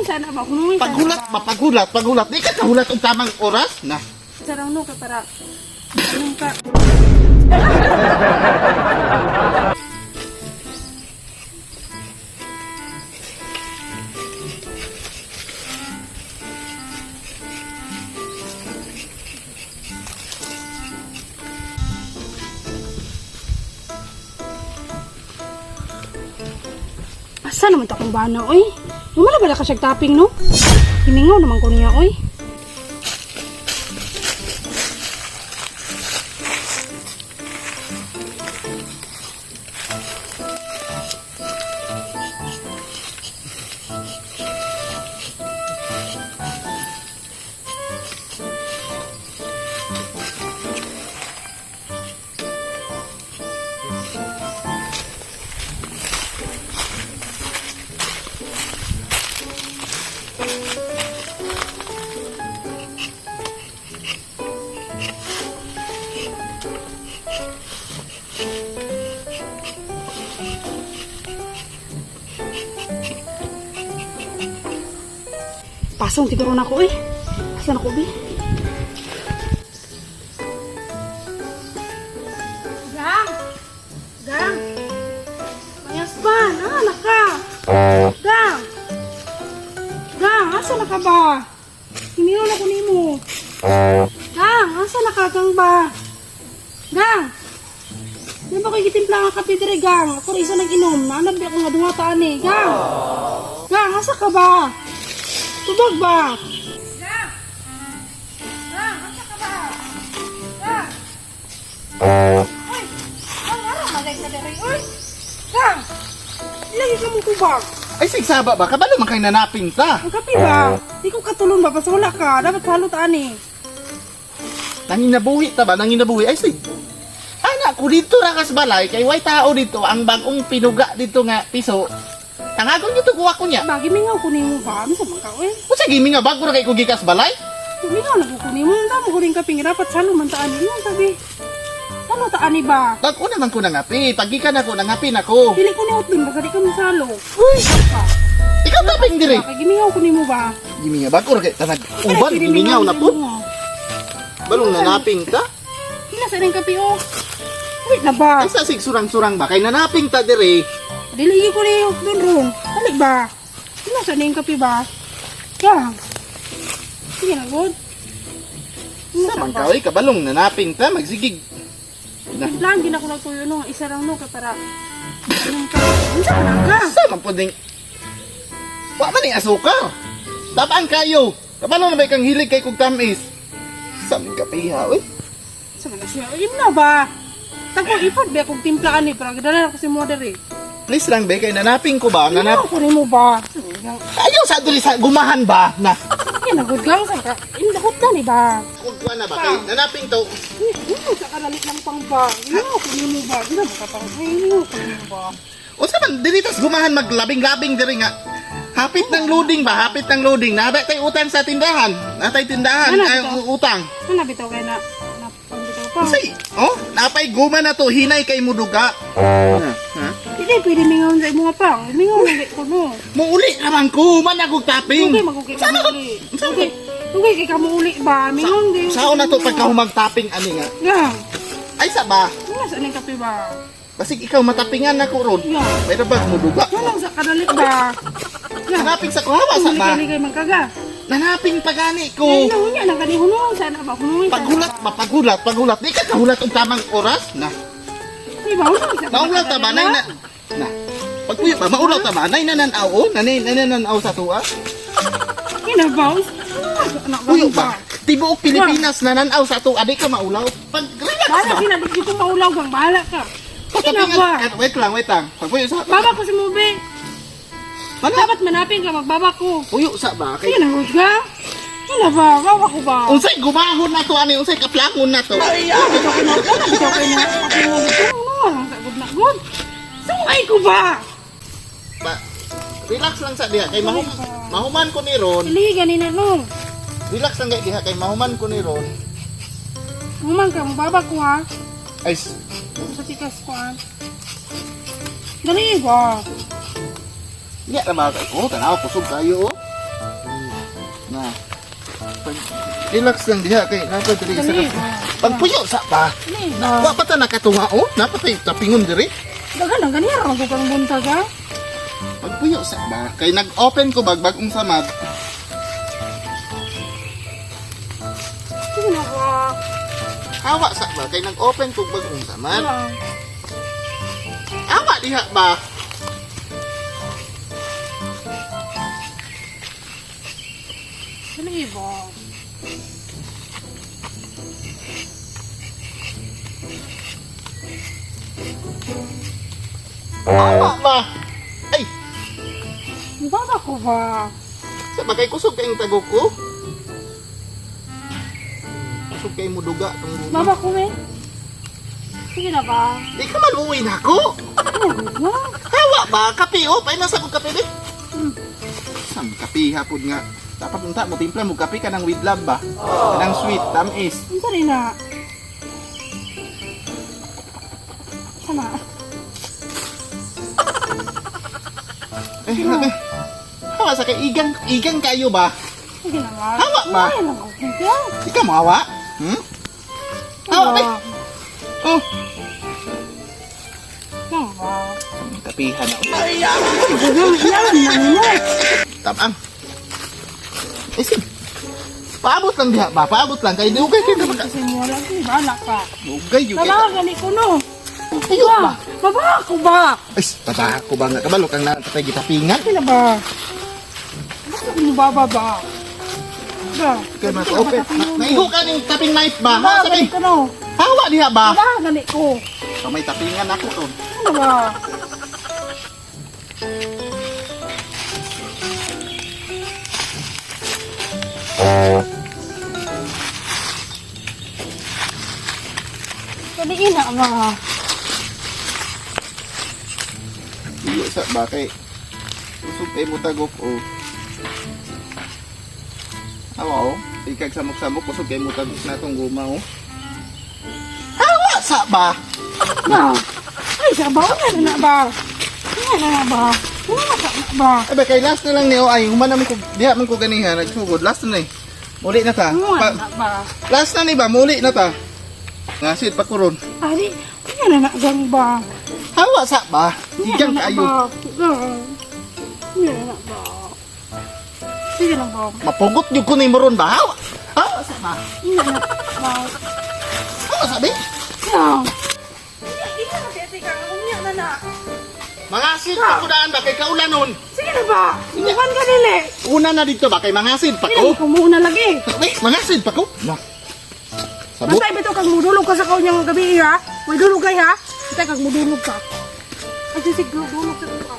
Hunungin sana ba? Hunungin sana Paghulat ba? ba, paghulat, paghulat. Di ka kahulat og tamang oras na. Sarang no kay para anong ka. Asa naman ta akong bana, oy? Wala ba ka siya tapping, no? Himingaw naman ko niya, oy. Pasong siguro na ko eh. Asa na ko bi? Gang! Gang! Mayas ba? Ah, naka! Gang! Gang, asa na ka ba? Himiyo na ko nimo. Gang, asa na ka gang ba? Gang! Di ba ko'y gitimpla nga kape dire, gang? Ako rin isa nag-inom. Naanap di ako nga duwataan eh. Gang! Gang, asa ka ba? Tubag ba? Gang! Gang, asa ka ba? Gang! Uy! Gang, ara malay ka dere, uy! Gang! Ilagi ka mong tubag. Ay sigsaba ba, kabalo man kay nanaping ta. Ang kape ba? Di ko katulong ba? Basta wala ka. Dapat halo taan eh. Nanginabuhi ta ba, nanginabuhi. Ay sig. Ana ko dito ra kas balay kay way tao dito ang bagong pinuga dito nga piso. Tangagon dito kuha ko niya. Ba, gimingaw ko nimo ba? Ano sa mga ka, uy? Unsa gimi nga bago ra kay ko gikas balay? Gimingaw na ko nimo. Ang damo ko rin kape nga dapat salo man taan eh. Ano sabi? Salo taan eh ba? Bag-o naman ko nangapi. Pagikan ako nangapi nako. Dili ko ni dun. Basta di ka masalo. Uy! Ka. Ikaw taping diri. Kay gimingaw ko nimo ba? Gimi nga bago ra kay tanag uban gimingaw na po. Balong nanaping ta. Hila sa rin kape oh. Wait na ba? Ay sa sig surang-surang ba kay nanaping ta diri. Dili ko ni dun ron. Balik ba? Hila sa rin kape ba? Yang. Sige na good. Sa man ka oy kabalong nanaping ta magsigig. Na. Plan gina ko nagtuyo no, isa lang no kay para anong ka? Unsa man ka? Sa man pud ning Wa man ning asukar. Tabang kayo. Kabalo na ba kang hilig kay kog tamis? Sa man kapiha oy. Sa man na siya? Ayun na ba? Tagpo ipod ba kog timplaan eh para gidala ko si mother eh. Please lang be kay nanaping ko ba? Nanap Nanap ko nimo ba? Ayaw sa diri sa gumahan ba na. Sige na good gang sa ka. Indahot na ni ba? Kung kuha na ba kay nanaping to. Ano sa kalalit lang pang ba? Ano ko nimo ba? Gina ba ka pang? Ay, ano ko nimo ba? Unsa man diri tas gumahan maglabing-labing diri nga. Hapit ng loading ba? Hapit ng loading. Nabay tay utang sa tindahan. Natay tindahan Ano, ay bitaw? utang. Ano bitaw kay na na pangbitaw pa? Unsay? Oh, napay guma na to hinay kay muduga. Ha? Ha? Hindi pwede mingaw sa imo nga pang. Mingaw na ko no. Muuli naman ko, man ako taping. Dugay magugay ka Sana mo uli. Dugay dugay kay ka mo uli ba? Mingaw gyud. Sao na to pagkahumag taping ani nga? Gang. Ay sa ba? Ano sa ning kape ba? Basig ikaw matapingan na ko ron. Yeah. May rabag muduga. Ano lang sa kadalit ba? Gang. Nanaping sa kuhawa sa ba? Ligay man kaga. Nanaping pagani ko. Ay, nahunya lang kani hunungan sana ba? Hunungan sana. Paghulat ba? Paghulat, paghulat. Di ka kahulat og tamang oras na. Di ba hunungan sa Maulaw ta ba nay na? Na. Pagpuyo ba maulaw ta ba nay nananaw oh, nanay nananaw sa tuwa. Kina ba? Anak Puyo ba? Tibuok Pilipinas nananaw sa tuwa, di ka maulaw. Pag relax Bahala ba? sila, di ko maulaw gang bahala ka. Kina Patapingan. ba? Eh, wait lang, wait lang. Pagpuyo sa Baba ko si Mube. Mana? Dapat manapin ka, magbaba ko. Puyo sa ba kay Sige na, Ruth ka? Kina ba? Baba ko ba? Unsay gumahon na to ani unsay kaplangon na to. Bitaw ko na, wala bitaw ko na. Ano lang sa good na good. Sungay ko ba? Ba, relax lang sa diha kay mahuman ko ni ron. Dili ganina no. Relax lang kay diha kay mahuman ko ni ron. Human ka, magbaba ko ha. Ay, Sa tikas ko ha. Dali ba? niya ra ba kay oh, tanaw kusog kayo oh. Na. Relax lang diha kay napa diri sa Dali. Pagpuyo sa pa. Dali ba? Wa pa ta nakatunga oh, napa tay tapingon diri. Dagan lang ganiya ra ko kang buntag ha. Pagpuyo sa ba kay nag-open ko bag bagong samad. Sige na ba? Hawa sa ba kay nag-open ko bagong samad. Wala. Awa diha ba? Dali ba? Awa ba? Ay, Baba ko ba? sa ba kay kusog kayong tagok ko? Kusog kay mo duga tong guma. Baba ko eh. Sige na ba? Di ka maluwi na ako. Ano ba? Hawa ba? Kape oh, paina sa kong kape be. Sam kape hapon nga. Dapat unta mo timpla mo kape kanang with love ba? Kanang sweet, tamis. Unsa rin na? Sama. Eh, grabe. Hawa sa kay igang igang kayo ba? Sige na ba? Hawa ba? Ay, lang ko kumpya. Di ka mawa? Hmm? Hawa ba? Oh, Hawa ba? kapihan na. Yan lang mo. Tabang. Eh, sige. Paabot lang diha ba? Paabot lang kay dugay kay ka. Kasi mo lagi balak ka. Dugay yun kay. Baba gani ko no. Ayo ba? Baba ko ba? Ay, baba ko ba nga kabalo kang natatay gitapingan? Sige na ba? Bakit mo baba ba? Ba? Kay mas open. Naiho ka ning taping knife ba? Ha, Baba sabi. gani ko no. Hawa diha ba? Baba gani ko. So, may tapingan ako to. Ano ba? Dali na ba? Iyo sa ba kay usog kay mo tagok o. Hawa o. Ikag samok-samok usog kay mo tagok na tong guma o. Hawa sa ba? Na. Ay, sa ba? Ano na ba? Ano na ba? Ano na ba? Ay ba kay last na lang ni o ay human naman ko diha man ko ganiha nagsugod last na ni. Muli na ta. Ano Pa, na ba? last na ni ba muli na ta. Ngasid pa kuron. Ari, ano na gang ba? Hawa sa ba? Igang Ano na kayo. ba? Ano na ba? Sige lang ba? Mapugot gyud ko ni mo ron ba? Hawa. Hawa sa ba? Ano na ba? Hawa sa ba? No. Hindi na teka, unya na na. Mangasid pa ko daan ba kay kaulanon. Sige na ba? Iwan ka nila. Una na dito ba kay mangasid pa Sige ko. na, kumuuna lagi. Ay, mangasid pa ko. Na. Sabot. Basta ibito kang mudulog ka sa kaunyang gabi ha. May dulog kay ha. Basta kang mudulog ka. At sisig dulog sa kuha.